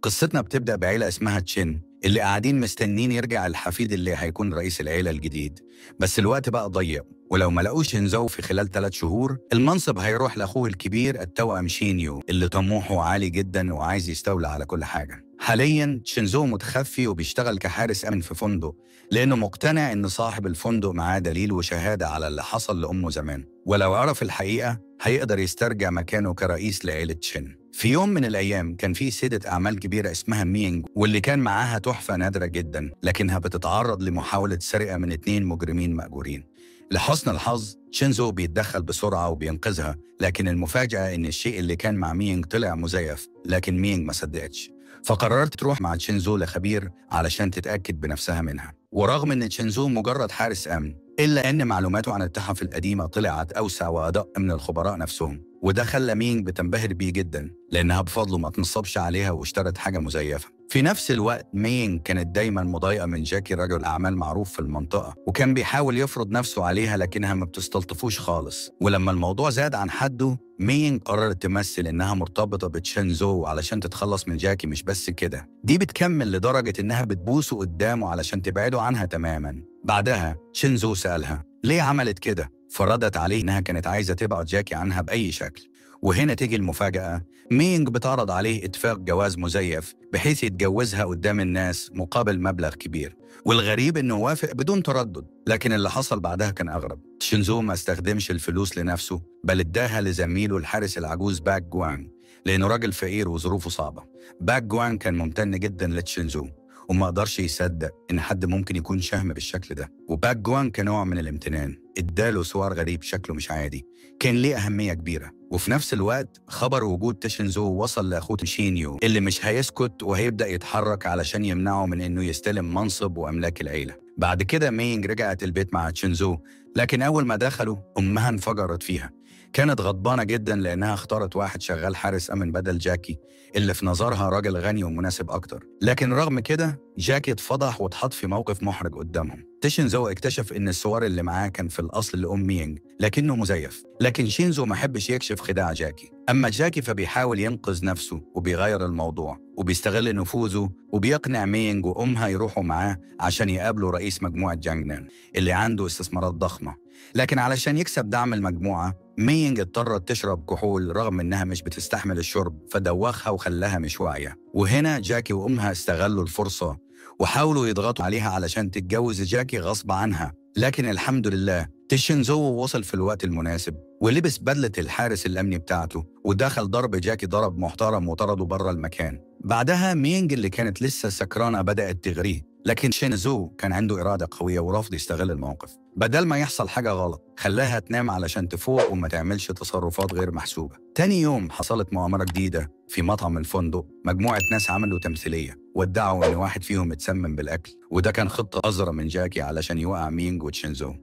قصتنا بتبدأ بعيلة اسمها تشين اللي قاعدين مستنين يرجع الحفيد اللي هيكون رئيس العيلة الجديد، بس الوقت بقى ضيق، ولو ما لقوش شينزو في خلال 3 شهور المنصب هيروح لأخوه الكبير التوأم شينيو اللي طموحه عالي جدا وعايز يستولى على كل حاجة. حاليا شينزو متخفي وبيشتغل كحارس أمن في فندق، لأنه مقتنع إن صاحب الفندق معاه دليل وشهادة على اللي حصل لأمه زمان، ولو عرف الحقيقة هيقدر يسترجع مكانه كرئيس لعيلة تشين. في يوم من الأيام كان في سيدة أعمال كبيرة اسمها مينج، واللي كان معاها تحفة نادرة جدا، لكنها بتتعرض لمحاولة سرقة من 2 مجرمين مأجورين. لحسن الحظ شينزو بيتدخل بسرعة وبينقذها، لكن المفاجأة إن الشيء اللي كان مع مينج طلع مزيف، لكن مينج ما صدقتش، فقررت تروح مع تشينزو لخبير علشان تتأكد بنفسها منها. ورغم إن تشينزو مجرد حارس أمن، إلا أن معلوماته عن التحف القديمة طلعت أوسع وأدق من الخبراء نفسهم، وده خلى مينج بتنبهر بيه جدا، لأنها بفضله ما تنصبش عليها واشترت حاجة مزيفة. في نفس الوقت مينج كانت دايما مضايقة من جاكي، رجل أعمال معروف في المنطقة، وكان بيحاول يفرض نفسه عليها لكنها ما بتستلطفوش خالص. ولما الموضوع زاد عن حده مينج قررت تمثل إنها مرتبطة بتشينزو علشان تتخلص من جاكي. مش بس كده، دي بتكمل لدرجة إنها بتبوسه قدامه علشان تبعده عنها تماما. بعدها تشينزو سألها ليه عملت كده، فردت عليه إنها كانت عايزة تبعد جاكي عنها بأي شكل. وهنا تيجي المفاجأة، مينج بتعرض عليه اتفاق جواز مزيف بحيث يتجوزها قدام الناس مقابل مبلغ كبير، والغريب إنه وافق بدون تردد. لكن اللي حصل بعدها كان أغرب. تشينزو ما استخدمش الفلوس لنفسه، بل اداها لزميله الحارس العجوز باك جوانج، لأنه راجل فقير وظروفه صعبة. باك جوانج كان ممتن جدا لتشينزو وما قدرش يصدق إن حد ممكن يكون شهم بالشكل ده. وباك جوان كنوع من الامتنان اداله سوار غريب شكله مش عادي، كان ليه أهمية كبيرة. وفي نفس الوقت خبر وجود تشينزو وصل لأخوه شينيو اللي مش هيسكت وهيبدأ يتحرك علشان يمنعه من إنه يستلم منصب وأملاك العيلة. بعد كده مينج رجعت البيت مع تشينزو، لكن أول ما دخلوا أمها انفجرت فيها. كانت غضبانة جدا لأنها اختارت واحد شغال حارس أمن بدل جاكي اللي في نظرها راجل غني ومناسب أكتر. لكن رغم كده جاكي اتفضح واتحط في موقف محرج قدامهم. تشينزو اكتشف إن السوار اللي معاه كان في الأصل لأم مينج لكنه مزيف، لكن شينزو ما حبش يكشف خداع جاكي. أما جاكي فبيحاول ينقذ نفسه وبيغير الموضوع وبيستغل نفوذه وبيقنع مينج وأمها يروحوا معاه عشان يقابلوا رئيس مجموعة جانجنان اللي عنده استثمارات ضخمة. لكن علشان يكسب دعم المجموعة مينج اضطرت تشرب كحول رغم إنها مش بتستحمل الشرب، فدوخها وخلاها مش واعية. وهنا جاكي وأمها استغلوا الفرصة وحاولوا يضغطوا عليها علشان تتجوز جاكي غصب عنها، لكن الحمد لله تشينزو وصل في الوقت المناسب ولبس بدلة الحارس الأمني بتاعته ودخل ضرب جاكي ضرب محترم وطرده بره المكان. بعدها مينج اللي كانت لسه سكرانة بدأت تغريه، لكن شينزو كان عنده إرادة قوية ورفض يستغل الموقف. بدل ما يحصل حاجة غلط خلاها تنام علشان تفوق وما تعملش تصرفات غير محسوبة. تاني يوم حصلت مؤامرة جديدة في مطعم الفندق. مجموعة ناس عملوا تمثيلية وادعوا إن واحد فيهم اتسمم بالأكل، وده كان خطة أزرى من جاكي علشان يوقع مينج وتشينزو.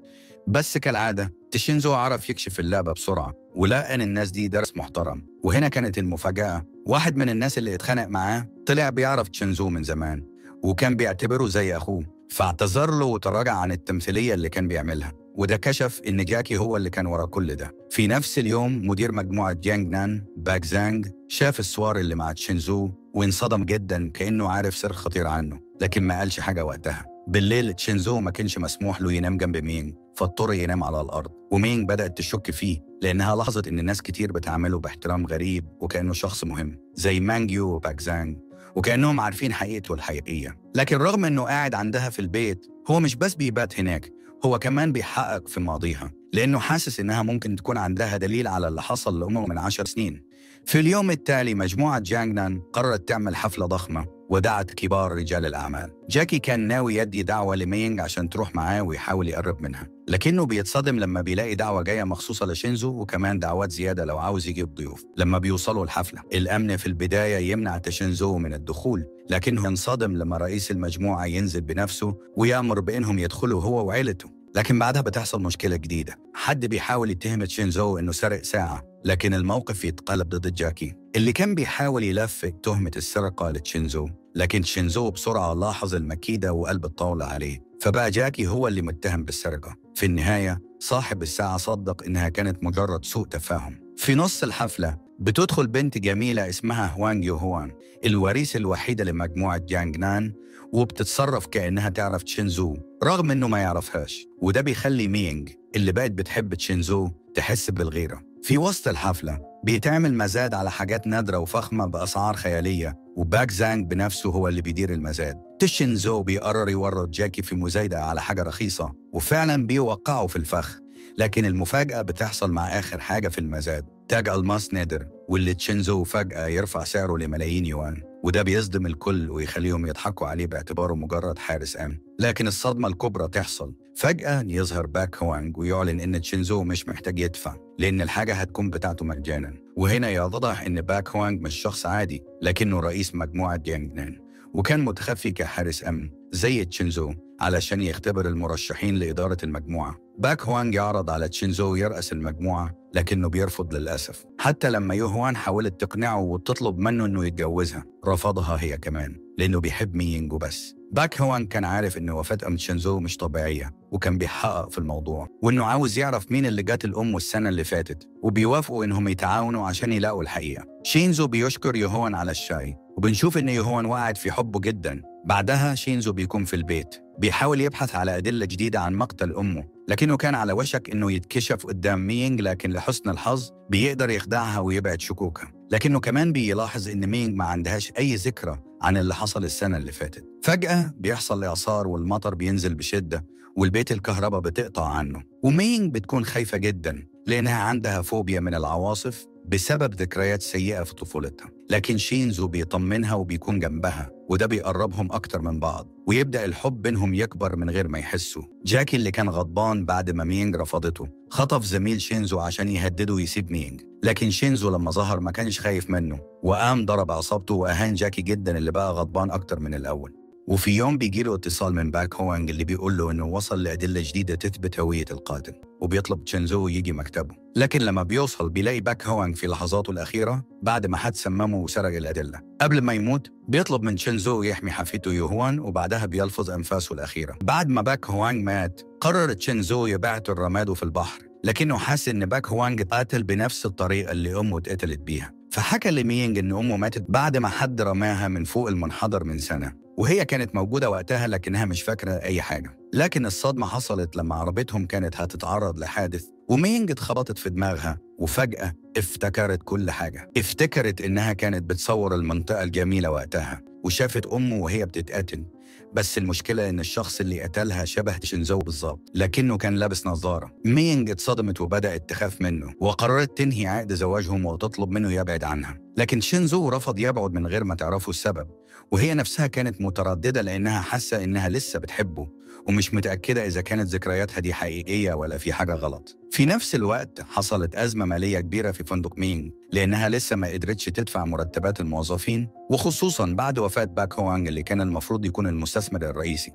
بس كالعادة تشينزو عرف يكشف اللعبة بسرعة ولقى إن الناس دي درس محترم. وهنا كانت المفاجأة، واحد من الناس اللي اتخانق معاه طلع بيعرف تشينزو من زمان وكان بيعتبره زي أخوه، فاعتذر له وتراجع عن التمثيلية اللي كان بيعملها، وده كشف إن جاكي هو اللي كان ورا كل ده. في نفس اليوم مدير مجموعة جانجنان باك زانج شاف السوار اللي مع تشينزو وانصدم جدا كأنه عارف سر خطير عنه، لكن ما قالش حاجة وقتها. بالليل تشينزو ما كانش مسموح له ينام جنب مينج، فاضطر ينام على الأرض، ومينج بدأت تشك فيه لأنها لاحظت إن ناس كتير بتعامله باحترام غريب وكأنه شخص مهم زي مانجيو وباك زانج، وكأنهم عارفين حقيقته الحقيقية. لكن رغم إنه قاعد عندها في البيت، هو مش بس بيبات هناك، هو كمان بيحقق في ماضيها، لأنه حاسس إنها ممكن تكون عندها دليل على اللي حصل لأمه من 10 سنين. في اليوم التالي مجموعة جانجنان قررت تعمل حفلة ضخمة ودعت كبار رجال الأعمال. جاكي كان ناوي يدي دعوة لمينج عشان تروح معاه ويحاول يقرب منها، لكنه بيتصدم لما بيلاقي دعوة جاية مخصوصة لشينزو وكمان دعوات زيادة لو عاوز يجيب ضيوف. لما بيوصلوا الحفلة الأمن في البداية يمنع تشينزو من الدخول، لكنه ينصدم لما رئيس المجموعة ينزل بنفسه ويأمر بإنهم يدخلوا هو وعيلته. لكن بعدها بتحصل مشكلة جديدة، حد بيحاول يتهم تشينزو إنه سرق ساعة، لكن الموقف يتقلب ضد جاكي اللي كان بيحاول يلفق تهمة السرقة لتشينزو، لكن تشينزو بسرعة لاحظ المكيدة وقلب الطاولة عليه، فبقى جاكي هو اللي متهم بالسرقة. في النهاية صاحب الساعة صدق إنها كانت مجرد سوء تفاهم. في نص الحفلة بتدخل بنت جميلة اسمها هوانج يوهوان، الوريث الوحيدة لمجموعة جانغنان، وبتتصرف كأنها تعرف تشينزو رغم إنه ما يعرفهاش، وده بيخلي مينج اللي بقت بتحب تشينزو تحس بالغيرة. في وسط الحفلة بيتعمل مزاد على حاجات نادرة وفخمة بأسعار خيالية، وباك زانج بنفسه هو اللي بيدير المزاد. تشينزو بيقرر يورط جاكي في مزايدة على حاجة رخيصة، وفعلا بيوقعه في الفخ. لكن المفاجأة بتحصل مع آخر حاجة في المزاد، تاج ألماس نادر، واللي تشينزو فجأة يرفع سعره لملايين يوان، وده بيصدم الكل ويخليهم يضحكوا عليه باعتباره مجرد حارس أمن. لكن الصدمة الكبرى تحصل فجأة، يظهر باك هوانج ويعلن إن تشينزو مش محتاج يدفع لأن الحاجة هتكون بتاعته مجانا. وهنا يتضح إن باك هوانج مش شخص عادي، لكنه رئيس مجموعة جانغنان، وكان متخفي كحارس أمن زي تشينزو علشان يختبر المرشحين لإدارة المجموعة. باك هوانج يعرض على تشينزو يرأس المجموعة، لكنه بيرفض للأسف. حتى لما يوهوان حاولت تقنعه وتطلب منه إنه يتجوزها، رفضها هي كمان لأنه بيحب مينج وبس. باك هوانج كان عارف إن وفاة أم تشينزو مش طبيعية، وكان بيحقق في الموضوع، وإنه عاوز يعرف مين اللي قتل أمه السنة اللي فاتت، وبيوافقوا إنهم يتعاونوا عشان يلاقوا الحقيقة. شينزو بيشكر يوهوان على الشاي، وبنشوف إن يوهوان وقعت في حبه جدا. بعدها شينزو بيكون في البيت بيحاول يبحث على أدلة جديدة عن مقتل أمه، لكنه كان على وشك إنه يتكشف قدام مينج، لكن لحسن الحظ بيقدر يخدعها ويبعد شكوكها. لكنه كمان بيلاحظ إن مينج ما عندهاش أي ذكرى عن اللي حصل السنة اللي فاتت. فجأة بيحصل إعصار والمطر بينزل بشدة، والبيت الكهرباء بتقطع عنه، ومينج بتكون خايفة جدا لأنها عندها فوبيا من العواصف بسبب ذكريات سيئة في طفولتها. لكن شينزو بيطمنها وبيكون جنبها، وده بيقربهم أكتر من بعض، ويبدأ الحب بينهم يكبر من غير ما يحسوا. جاكي اللي كان غضبان بعد ما مينج رفضته خطف زميل شينزو عشان يهدده يسيب مينج، لكن شينزو لما ظهر ما كانش خايف منه، وقام ضرب عصابته وأهان جاكي جدا اللي بقى غضبان أكتر من الأول. وفي يوم بيجيله اتصال من باك هوانج اللي بيقول له إنه وصل لأدلة جديدة تثبت هوية القاتل، وبيطلب تشينزو يجي مكتبه. لكن لما بيوصل بيلاقي باك هوانج في لحظاته الأخيرة بعد ما حد سممه وسرق الأدلة. قبل ما يموت بيطلب من تشينزو يحمي حفيدته يوهوان، وبعدها بيلفظ أنفاسه الأخيرة. بعد ما باك هوانج مات قرر تشينزو يبعت الرماد في البحر، لكنه حس إن باك هوانج اتقتل بنفس الطريقة اللي أمه اتقتلت بيها. فحكى لمينج إن أمه ماتت بعد ما حد رماها من فوق المنحدر من سنة، وهي كانت موجودة وقتها لكنها مش فاكرة أي حاجة. لكن الصدمة حصلت لما عربيتهم كانت هتتعرض لحادث، ومينج اتخبطت في دماغها، وفجأة افتكرت كل حاجة. افتكرت إنها كانت بتصور المنطقة الجميلة وقتها، وشافت أمه وهي بتتقتل. بس المشكلة إن الشخص اللي قتلها شبه تشينزو بالظبط، لكنه كان لابس نظارة. مينج اتصدمت وبدأت تخاف منه، وقررت تنهي عقد زواجهم وتطلب منه يبعد عنها. لكن شينزو رفض يبعد من غير ما تعرفه السبب، وهي نفسها كانت مترددة لأنها حاسة إنها لسه بتحبه، ومش متأكدة إذا كانت ذكرياتها دي حقيقية ولا في حاجة غلط. في نفس الوقت حصلت أزمة مالية كبيرة في فندق مينج، لأنها لسه ما قدرتش تدفع مرتبات الموظفين، وخصوصا بعد وفاة باك هوانج اللي كان المفروض يكون المستثمر الرئيسي.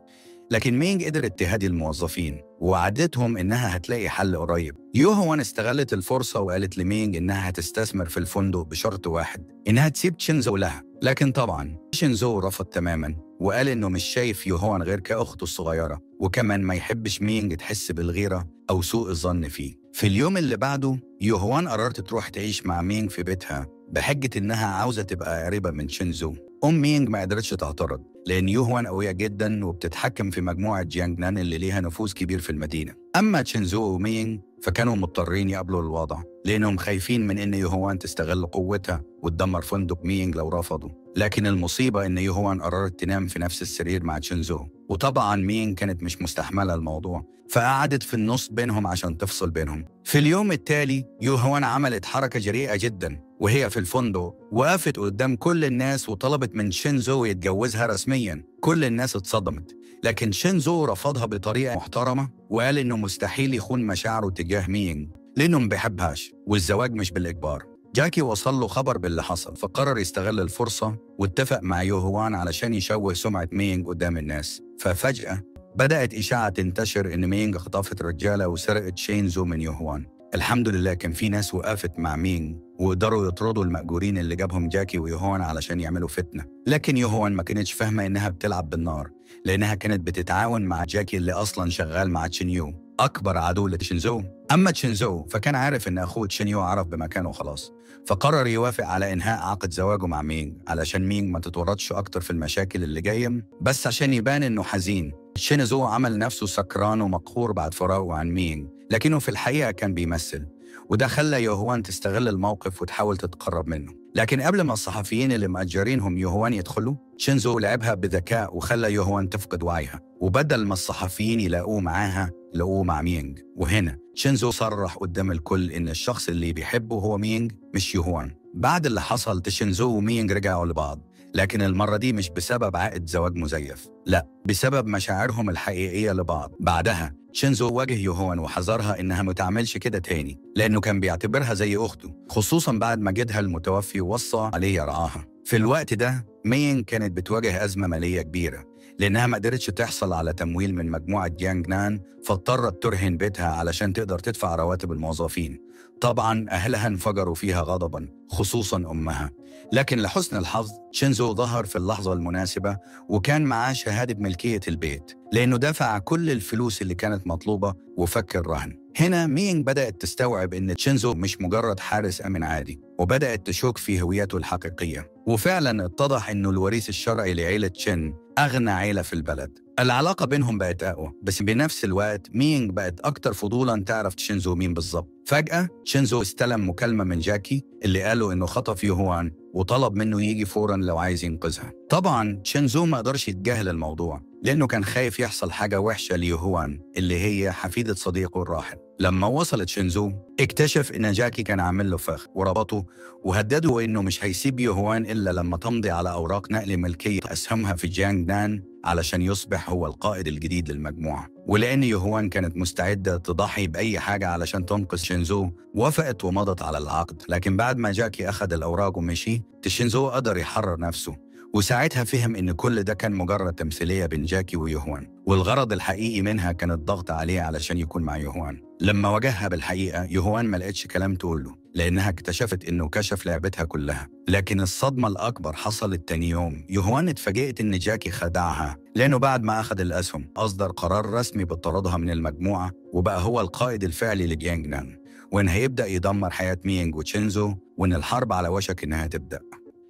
لكن مينج قدرت تهدي الموظفين ووعدتهم إنها هتلاقي حل قريب. يوهوان استغلت الفرصة وقالت لمينج إنها هتستثمر في الفندق بشرط واحد، إنها تسيب تشينزو لها. لكن طبعا شينزو رفض تماما، وقال إنه مش شايف يوهوان غير كأخته الصغيرة، وكمان ما يحبش مينج تحس بالغيرة أو سوء الظن فيه. في اليوم اللي بعده يوهوان قررت تروح تعيش مع مينج في بيتها بحجة إنها عاوزة تبقى قريبة من شينزو. أم مينج ما قدرتش تعترض لأن يوهوان قوية جدا وبتتحكم في مجموعة جيانغنان اللي ليها نفوذ كبير في المدينة. أما تشينزو ومينج فكانوا مضطرين يقبلوا الوضع لأنهم خايفين من إن يوهوان تستغل قوتها وتدمر فندق مينج لو رفضوا. لكن المصيبة إن يوهوان قررت تنام في نفس السرير مع تشينزو، وطبعا مينج كانت مش مستحملة الموضوع، فقعدت في النص بينهم عشان تفصل بينهم. في اليوم التالي يوهوان عملت حركة جريئة جدا وهي في الفندق، وقفت قدام كل الناس وطلبت من شينزو يتجوزها رسميا. كل الناس اتصدمت، لكن شينزو رفضها بطريقة محترمة وقال إنه مستحيل يخون مشاعره تجاه مينج لأنه ما بيحبهاش والزواج مش بالإجبار. جاكي وصل له خبر باللي حصل، فقرر يستغل الفرصة واتفق مع يوهوان علشان يشوه سمعة مينج قدام الناس. ففجأة بدأت إشاعة تنتشر إن مينج خطفت رجالة وسرقت شينزو من يوهوان. الحمد لله كان في ناس وقفت مع مينج وقدروا يطردوا المأجورين اللي جابهم جاكي ويوهوان علشان يعملوا فتنة. لكن يوهوان ما كانتش فاهمة إنها بتلعب بالنار، لأنها كانت بتتعاون مع جاكي اللي أصلا شغال مع تشينيو أكبر عدو لتشينزو. أما تشينزو فكان عارف إن أخوه تشينيو عرف بمكانه خلاص، فقرر يوافق على إنهاء عقد زواجه مع مينغ علشان مينغ ما تتورطش أكتر في المشاكل اللي جاية. بس عشان يبان إنه حزين، تشينزو عمل نفسه سكران ومقهور بعد فراقه عن مينغ، لكنه في الحقيقة كان بيمثل، وده خلى يوهوان تستغل الموقف وتحاول تتقرب منه. لكن قبل ما الصحفيين اللي مأجرينهم يوهوان يدخلوا، تشينزو لعبها بذكاء وخلى يوهوان تفقد وعيها، وبدل ما الصحفيين يلاقوه معاها لقوه مع مينغ. وهنا تشينزو صرح قدام الكل إن الشخص اللي بيحبه هو مينغ مش يوهوان. بعد اللي حصل تشينزو ومينغ رجعوا لبعض، لكن المرة دي مش بسبب عقد زواج مزيف، لا، بسبب مشاعرهم الحقيقية لبعض. بعدها تشينزو واجه يوهوان وحذرها إنها ما تعملش كده تاني، لأنه كان بيعتبرها زي أخته، خصوصا بعد ما جدها المتوفي وصى عليه يرعاها. في الوقت ده مينغ كانت بتواجه أزمة مالية كبيرة، لأنها ما قدرتش تحصل على تمويل من مجموعة جيانج نان، فاضطرت ترهن بيتها علشان تقدر تدفع رواتب الموظفين. طبعا أهلها انفجروا فيها غضبا، خصوصا أمها. لكن لحسن الحظ تشينزو ظهر في اللحظة المناسبة، وكان معاه شهادة ملكية البيت، لأنه دفع كل الفلوس اللي كانت مطلوبة وفك الرهن. هنا مينغ بدأت تستوعب إن تشينزو مش مجرد حارس أمن عادي، وبدأت تشك في هويته الحقيقية. وفعلا اتضح إنه الوريث الشرعي لعيلة تشين، أغنى عيلة في البلد. العلاقة بينهم بقت أقوى، بس بنفس الوقت مينغ بقت أكتر فضولا تعرف تشينزو مين بالظبط. فجأة تشينزو استلم مكالمة من جاكي اللي قالوا إنه خطف يوهوان وطلب منه يجي فورا لو عايز ينقذها. طبعا تشينزو ما قدرش يتجاهل الموضوع، لأنه كان خايف يحصل حاجة وحشة ليوهوان اللي هي حفيدة صديقه الراحل. لما وصل تشينزو اكتشف إن جاكي كان عامل له فخ وربطه وهدده إنه مش هيسيب يوهوان إلا لما تمضي على أوراق نقل ملكية أسهمها في جيانج نان علشان يصبح هو القائد الجديد للمجموعة. ولأن يوهوان كانت مستعدة تضحي بأي حاجة علشان تنقذ شينزو، وافقت ومضت على العقد. لكن بعد ما جاكي أخذ الأوراق ومشي، تشينزو قدر يحرر نفسه، وساعتها فهم إن كل ده كان مجرد تمثيلية بين جاكي ويوهوان، والغرض الحقيقي منها كان الضغط عليه علشان يكون مع يوهوان. لما واجهها بالحقيقة يوهوان ما لقتش كلام تقوله، لأنها اكتشفت إنه كشف لعبتها كلها. لكن الصدمة الأكبر حصلت تاني يوم. يوهوان اتفاجئت إن جاكي خدعها، لأنه بعد ما أخذ الأسهم أصدر قرار رسمي بطردها من المجموعة، وبقى هو القائد الفعلي لجيانج نان، وإن هيبدأ يدمر حياة مينغ وتشينزو، وإن الحرب على وشك إنها تبدأ.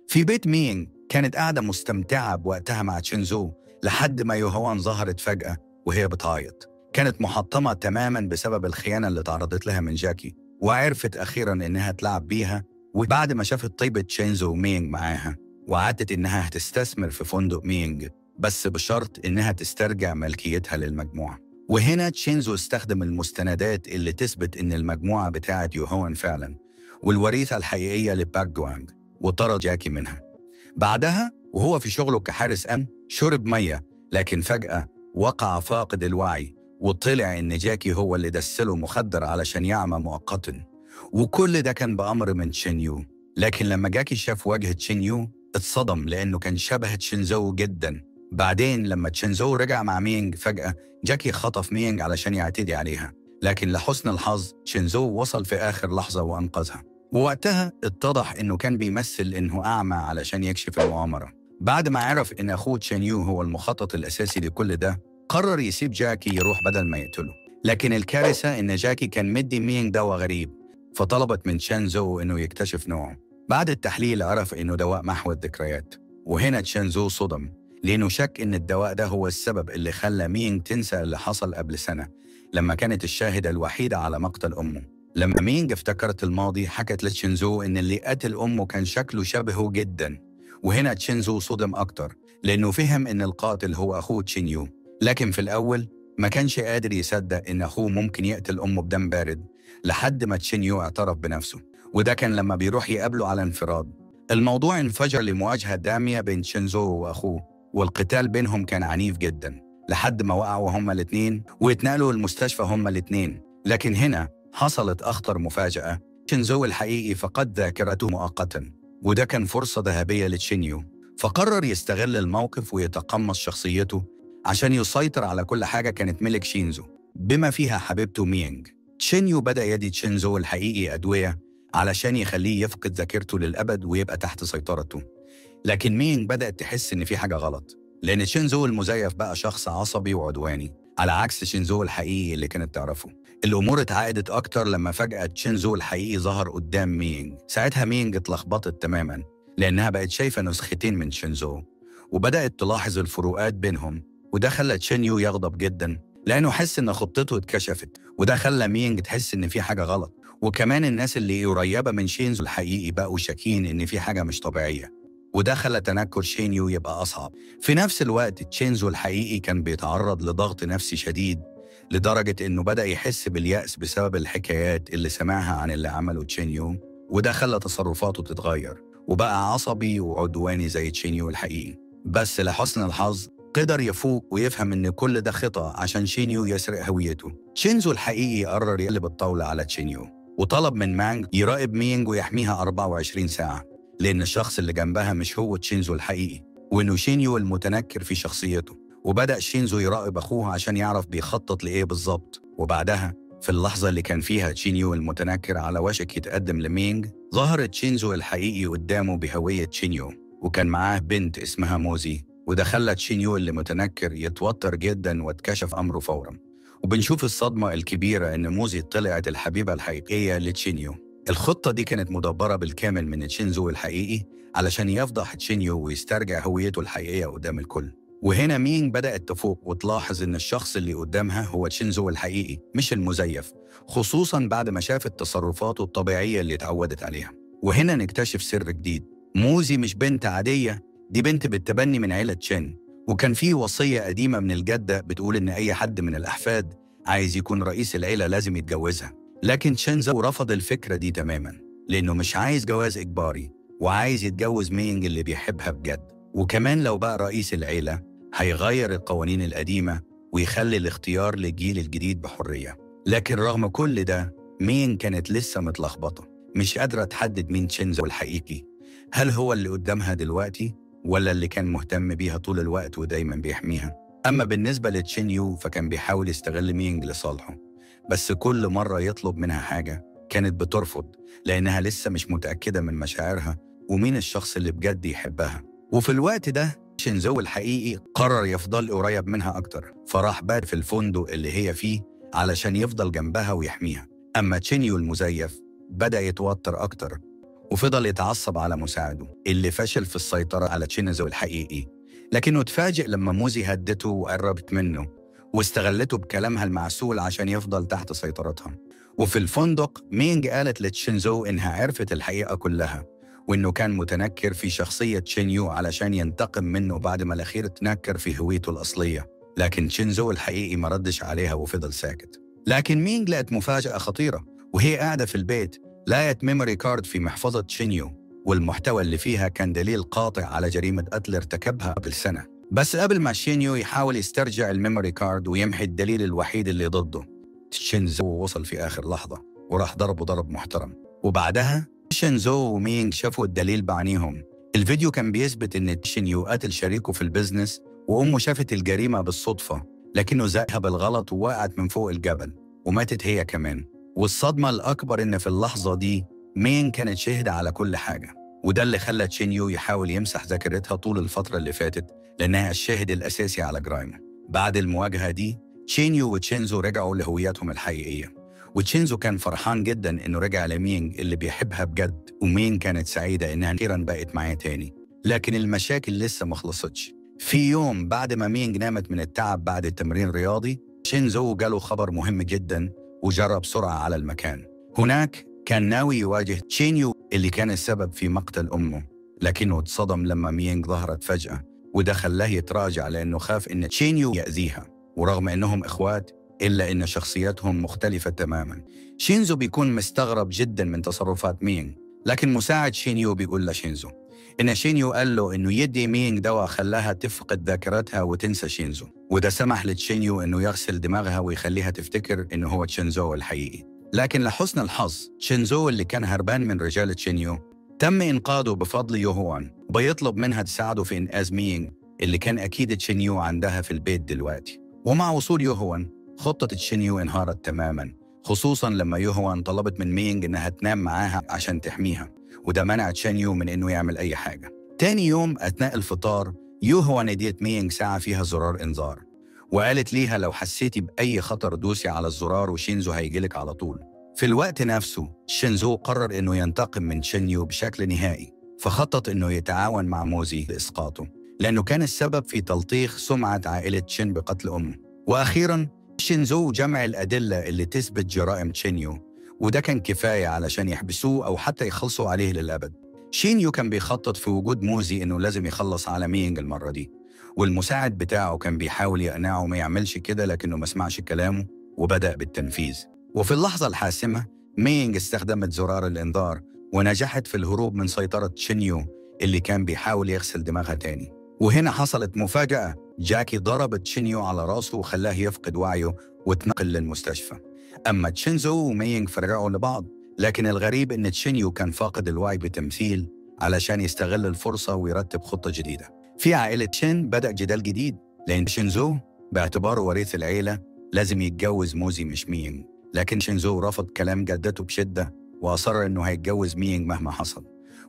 في بيت مينغ كانت قاعدة مستمتعة بوقتها مع تشينزو لحد ما يوهوان ظهرت فجأة وهي بتعيط. كانت محطمة تماما بسبب الخيانة اللي تعرضت لها من جاكي، وعرفت أخيرا إنها تلعب بيها. وبعد ما شافت طيبة تشينزو ومينغ معاها، وعدت إنها هتستثمر في فندق مينغ، بس بشرط إنها تسترجع ملكيتها للمجموعة. وهنا تشينزو استخدم المستندات اللي تثبت إن المجموعة بتاعت يوهوان فعلا والوريثة الحقيقية لباك جوانج، وطرد جاكي منها. بعدها وهو في شغله كحارس أمن شرب مية، لكن فجأة وقع فاقد الوعي، وطلع إن جاكي هو اللي دسله مخدر علشان يعمى مؤقتا، وكل ده كان بأمر من تشينيو. لكن لما جاكي شاف وجه تشينيو اتصدم، لأنه كان شبه تشينزو جدا. بعدين لما تشينزو رجع مع مينغ فجأة جاكي خطف مينغ علشان يعتدي عليها، لكن لحسن الحظ تشينزو وصل في آخر لحظة وأنقذها. ووقتها اتضح إنه كان بيمثل إنه أعمى علشان يكشف المؤامرة. بعد ما عرف إن أخوه تشينيو هو المخطط الأساسي لكل ده، قرر يسيب جاكي يروح بدل ما يقتله. لكن الكارثة إن جاكي كان مدي مينغ دواء غريب، فطلبت من تشينزو إنه يكتشف نوعه. بعد التحليل عرف إنه دواء محو الذكريات، وهنا تشينزو صدم لأنه شك إن الدواء ده هو السبب اللي خلى مينغ تنسى اللي حصل قبل سنة لما كانت الشاهدة الوحيدة على مقتل أمه. لما مينغ افتكرت الماضي حكت لتشينزو إن اللي قتل أمه كان شكله شبهه جدا، وهنا تشينزو صدم أكتر لأنه فهم إن القاتل هو أخوه تشينيو. لكن في الأول ما كانش قادر يصدق إن أخوه ممكن يقتل أمه بدم بارد، لحد ما تشينيو اعترف بنفسه، وده كان لما بيروح يقابله على انفراد. الموضوع انفجر لمواجهة دامية بين تشينزو وأخوه، والقتال بينهم كان عنيف جدا لحد ما وقعوا هما الاثنين واتنقلوا المستشفى هما الاثنين. لكن هنا حصلت أخطر مفاجأة، تشينزو الحقيقي فقد ذاكرته مؤقتا، وده كان فرصة ذهبية لتشينيو، فقرر يستغل الموقف ويتقمص شخصيته عشان يسيطر على كل حاجة كانت ملك شينزو بما فيها حبيبته مينغ. تشينيو بدأ يدي تشينزو الحقيقي أدوية علشان يخليه يفقد ذاكرته للأبد ويبقى تحت سيطرته. لكن مينغ بدأت تحس إن في حاجة غلط، لأن تشينزو المزيف بقى شخص عصبي وعدواني على عكس تشينزو الحقيقي اللي كانت تعرفه. الأمور اتعقدت أكتر لما فجأة تشينزو الحقيقي ظهر قدام مينج. ساعتها مينج اتلخبطت تماما لأنها بقت شايفة نسختين من تشينزو، وبدأت تلاحظ الفروقات بينهم، وده خلى تشينيو يغضب جدا لأنه حس إن خطته اتكشفت، وده خلى مينج تحس إن في حاجة غلط. وكمان الناس اللي قريبة من شينزو الحقيقي بقوا شاكين إن في حاجة مش طبيعية، وده خلى تنكر شينيو يبقى أصعب. في نفس الوقت تشينزو الحقيقي كان بيتعرض لضغط نفسي شديد لدرجة إنه بدأ يحس باليأس بسبب الحكايات اللي سمعها عن اللي عمله تشينيو، وده خلى تصرفاته تتغير وبقى عصبي وعدواني زي تشينيو الحقيقي. بس لحسن الحظ قدر يفوق ويفهم إن كل ده خطأ عشان شينيو يسرق هويته. تشينزو الحقيقي قرر يقلب الطاولة على تشينيو، وطلب من مانج يراقب مينج ويحميها 24 ساعة، لأن الشخص اللي جنبها مش هو تشينزو الحقيقي، وإنه شينيو المتنكر في شخصيته. وبدأ شينزو يراقب أخوه عشان يعرف بيخطط لإيه بالظبط. وبعدها في اللحظة اللي كان فيها تشينيو المتنكر على وشك يتقدم لمينج، ظهر تشينزو الحقيقي قدامه بهوية تشينيو، وكان معاه بنت اسمها موزي، وده خلى تشينيو اللي متنكر يتوتر جدا واتكشف أمره فورا. وبنشوف الصدمة الكبيرة إن موزي طلعت الحبيبة الحقيقية لتشينيو. الخطة دي كانت مدبرة بالكامل من تشينزو الحقيقي علشان يفضح تشينيو ويسترجع هويته الحقيقية قدام الكل. وهنا مينج بدأت تفوق وتلاحظ إن الشخص اللي قدامها هو تشينزو الحقيقي مش المزيف، خصوصاً بعد ما شافت تصرفاته الطبيعية اللي اتعودت عليها. وهنا نكتشف سر جديد، موزي مش بنت عادية، دي بنت بالتبني من عيلة تشين، وكان في وصية قديمة من الجدة بتقول إن أي حد من الأحفاد عايز يكون رئيس العيلة لازم يتجوزها. لكن تشينزو رفض الفكرة دي تماما لأنه مش عايز جواز إجباري، وعايز يتجوز مينج اللي بيحبها بجد. وكمان لو بقى رئيس العيلة هيغير القوانين القديمة ويخلي الاختيار للجيل الجديد بحرية. لكن رغم كل ده مينج كانت لسه متلخبطة، مش قادرة تحدد مين تشينزو الحقيقي، هل هو اللي قدامها دلوقتي ولا اللي كان مهتم بيها طول الوقت ودايما بيحميها. أما بالنسبة لتشينيو فكان بيحاول يستغل مينج لصالحه، بس كل مرة يطلب منها حاجة كانت بترفض لأنها لسه مش متأكدة من مشاعرها ومين الشخص اللي بجد يحبها. وفي الوقت ده شينزو الحقيقي قرر يفضل قريب منها أكتر، فراح بات في الفندق اللي هي فيه علشان يفضل جنبها ويحميها. أما تشينيو المزيف بدأ يتوتر أكتر وفضل يتعصب على مساعده اللي فشل في السيطرة على تشينزو الحقيقي، لكنه اتفاجئ لما موزي هدته وقربت منه واستغلته بكلامها المعسول عشان يفضل تحت سيطرتها. وفي الفندق مينج قالت لتشينزو إنها عرفت الحقيقة كلها، وإنه كان متنكر في شخصية تشينيو علشان ينتقم منه بعد ما الأخير تنكر في هويته الأصلية. لكن تشينزو الحقيقي ما ردش عليها وفضل ساكت. لكن مينج لقت مفاجأة خطيرة وهي قاعدة في البيت، لقت memory card في محفظة تشينيو، والمحتوى اللي فيها كان دليل قاطع على جريمة قتل ارتكبها قبل سنة. بس قبل ما تشينيو يحاول يسترجع ال memory card ويمحي الدليل الوحيد اللي ضده، تشينزو وصل في آخر لحظة وراح ضربه ضرب محترم. وبعدها تشينزو ومينج شافوا الدليل بعينيهم. الفيديو كان بيثبت إن تشينيو قتل شريكه في ال business، وأمه شافت الجريمة بالصدفة، لكنه زقها بالغلط ووقعت من فوق الجبل وماتت هي كمان. والصدمة الأكبر إن في اللحظة دي مين كانت شاهدة على كل حاجة، وده اللي خلى تشينيو يحاول يمسح ذاكرتها طول الفترة اللي فاتت لأنها الشاهد الأساسي على جرايمه. بعد المواجهة دي تشينيو وتشينزو رجعوا لهوياتهم الحقيقية، وتشينزو كان فرحان جدا إنه رجع لمينج اللي بيحبها بجد، ومين كانت سعيدة إنها أخيرا بقت معاه تاني. لكن المشاكل لسه ما خلصتش. في يوم بعد ما مينج نامت من التعب بعد التمرين الرياضي، تشينزو جاله خبر مهم جدا وجرى بسرعة على المكان. هناك كان ناوي يواجه تشينيو اللي كان السبب في مقتل أمه، لكنه اتصدم لما مينج ظهرت فجأة، وده خلاه يتراجع لأنه خاف إن تشينيو يأذيها. ورغم إنهم إخوات إلا إن شخصياتهم مختلفة تماما. شينزو بيكون مستغرب جدا من تصرفات مينج، لكن مساعد شينيو بيقول لشينزو إن شينيو قال له إنه يدي مينج دواء خلاها تفقد ذاكرتها وتنسى شينزو، وده سمح لتشينيو إنه يغسل دماغها ويخليها تفتكر إنه هو تشينزو الحقيقي. لكن لحسن الحظ شينزو اللي كان هربان من رجال تشينيو تم إنقاذه بفضل يوهوان، وبيطلب منها تساعده في إنقاذ مينج اللي كان أكيد تشينيو عندها في البيت دلوقتي. ومع وصول يوهوان خطة تشينيو انهارت تماما، خصوصا لما يوهوان طلبت من مينج إنها تنام معاها عشان تحميها، وده منع تشينيو من إنه يعمل أي حاجة. تاني يوم أثناء الفطار يوهوان اديت مينج ساعة فيها زرار إنذار، وقالت ليها لو حسيتي بأي خطر دوسي على الزرار وشينزو هيجيلك على طول. في الوقت نفسه شينزو قرر إنه ينتقم من تشينيو بشكل نهائي، فخطط إنه يتعاون مع موزي لإسقاطه، لأنه كان السبب في تلطيخ سمعة عائلة تشين بقتل أمه. وأخيراً شينزو جمع الأدلة اللي تثبت جرائم تشينيو، وده كان كفاية علشان يحبسوه أو حتى يخلصوا عليه للأبد. شينيو كان بيخطط في وجود موزي إنه لازم يخلص على مينج المرة دي، والمساعد بتاعه كان بيحاول يقنعه ما يعملش كده، لكنه ما سمعش كلامه وبدأ بالتنفيذ. وفي اللحظة الحاسمة مينج استخدمت زرار الإنذار ونجحت في الهروب من سيطرة تشينيو اللي كان بيحاول يغسل دماغها تاني. وهنا حصلت مفاجأة، جاكي ضرب تشينيو على راسه وخلاه يفقد وعيه واتنقل للمستشفى. أما تشينزو ومينج فرجعوا لبعض، لكن الغريب إن تشينيو كان فاقد الوعي بتمثيل علشان يستغل الفرصة ويرتب خطة جديدة. في عائلة تشين بدأ جدال جديد، لأن شينزو باعتباره وريث العيلة لازم يتجوز موزي مش مينج، لكن شينزو رفض كلام جدته بشدة وأصر إنه هيتجوز مينج مهما حصل.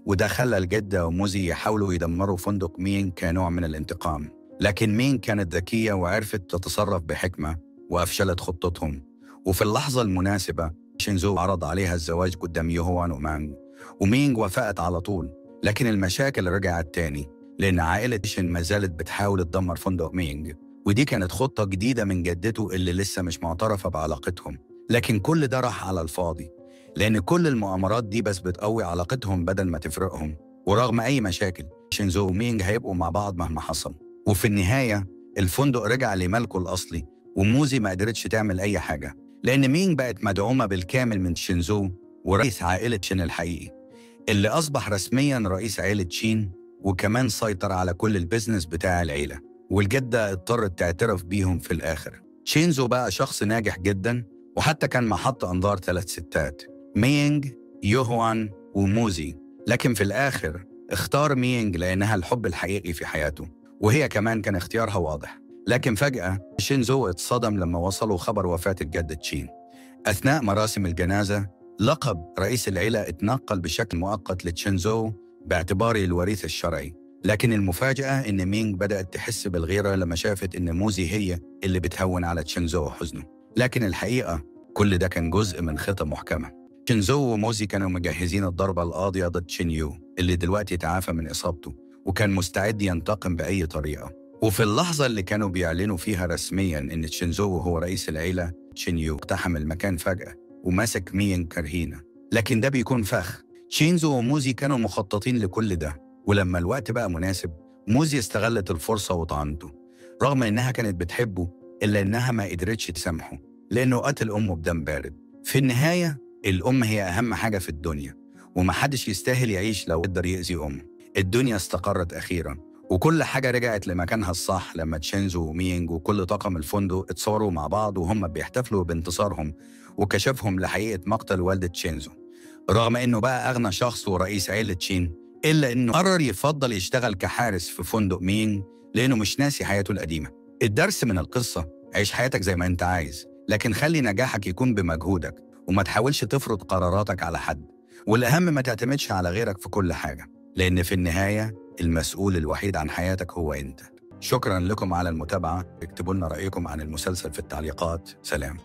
وده خلى الجدة وموزي يحاولوا يدمروا فندق مينج كنوع من الانتقام، لكن مينج كانت ذكية وعرفت تتصرف بحكمة وأفشلت خطتهم. وفي اللحظة المناسبة شينزو عرض عليها الزواج قدام يوهوان ومانج، ومينج وافقت على طول. لكن المشاكل رجعت تاني، لأن عائلة شين ما زالت بتحاول تدمر فندق مينج، ودي كانت خطة جديدة من جدته اللي لسه مش معترفة بعلاقتهم. لكن كل ده راح على الفاضي، لأن كل المؤامرات دي بس بتقوي علاقتهم بدل ما تفرقهم. ورغم أي مشاكل شينزو ومينج هيبقوا مع بعض مهما حصل. وفي النهاية الفندق رجع لملكه الأصلي، وموزي ما قدرتش تعمل أي حاجة، لأن مينج بقت مدعومة بالكامل من شينزو ورئيس عائلة شين الحقيقي، اللي أصبح رسمياً رئيس عائلة شين، وكمان سيطر على كل ال business بتاع العيلة، والجدة اضطرت تعترف بيهم في الآخر. شينزو بقى شخص ناجح جداً، وحتى كان محط أنظار 3 ستات، مينج، يوهوان وموزي، لكن في الآخر اختار مينج لأنها الحب الحقيقي في حياته، وهي كمان كان اختيارها واضح. لكن فجأة شينزو اتصدم لما وصلوا خبر وفاة الجد تشين. أثناء مراسم الجنازة لقب رئيس العيلة اتنقل بشكل مؤقت لتشينزو باعتباره الوريث الشرعي، لكن المفاجأة إن مينج بدأت تحس بالغيرة لما شافت إن موزي هي اللي بتهون على تشينزو حزنه. لكن الحقيقة كل ده كان جزء من خطة محكمة. تشينزو وموزي كانوا مجهزين الضربة القاضية ضد تشينيو اللي دلوقتي تعافى من إصابته وكان مستعد ينتقم بأي طريقة. وفي اللحظة اللي كانوا بيعلنوا فيها رسمياً إن تشينزو هو رئيس العيلة، تشينيو اقتحم المكان فجأة ومسك مينج كرهينة. لكن ده بيكون فخ. تشينزو وموزي كانوا مخططين لكل ده، ولما الوقت بقى مناسب موزي استغلت الفرصة وطعنته، رغم إنها كانت بتحبه إلا إنها ما قدرتش تسامحه لأنه قتل أمه بدم بارد. في النهاية الأم هي أهم حاجة في الدنيا، ومحدش يستاهل يعيش لو قدر يأذي أمه. الدنيا استقرت أخيراً وكل حاجة رجعت لمكانها الصح لما تشينزو ومينج وكل طاقم الفندق اتصوروا مع بعض وهم بيحتفلوا بانتصارهم وكشفهم لحقيقة مقتل والدة تشينزو. رغم إنه بقى أغنى شخص ورئيس عيلة تشين، إلا إنه قرر يفضل يشتغل كحارس في فندق مينج لأنه مش ناسي حياته القديمة. الدرس من القصة: عيش حياتك زي ما أنت عايز، لكن خلي نجاحك يكون بمجهودك وما تحاولش تفرض قراراتك على حد، والأهم ما تعتمدش على غيرك في كل حاجة، لأن في النهاية المسؤول الوحيد عن حياتك هو أنت. شكرا لكم على المتابعة، اكتبوا لنا رأيكم عن المسلسل في التعليقات. سلام.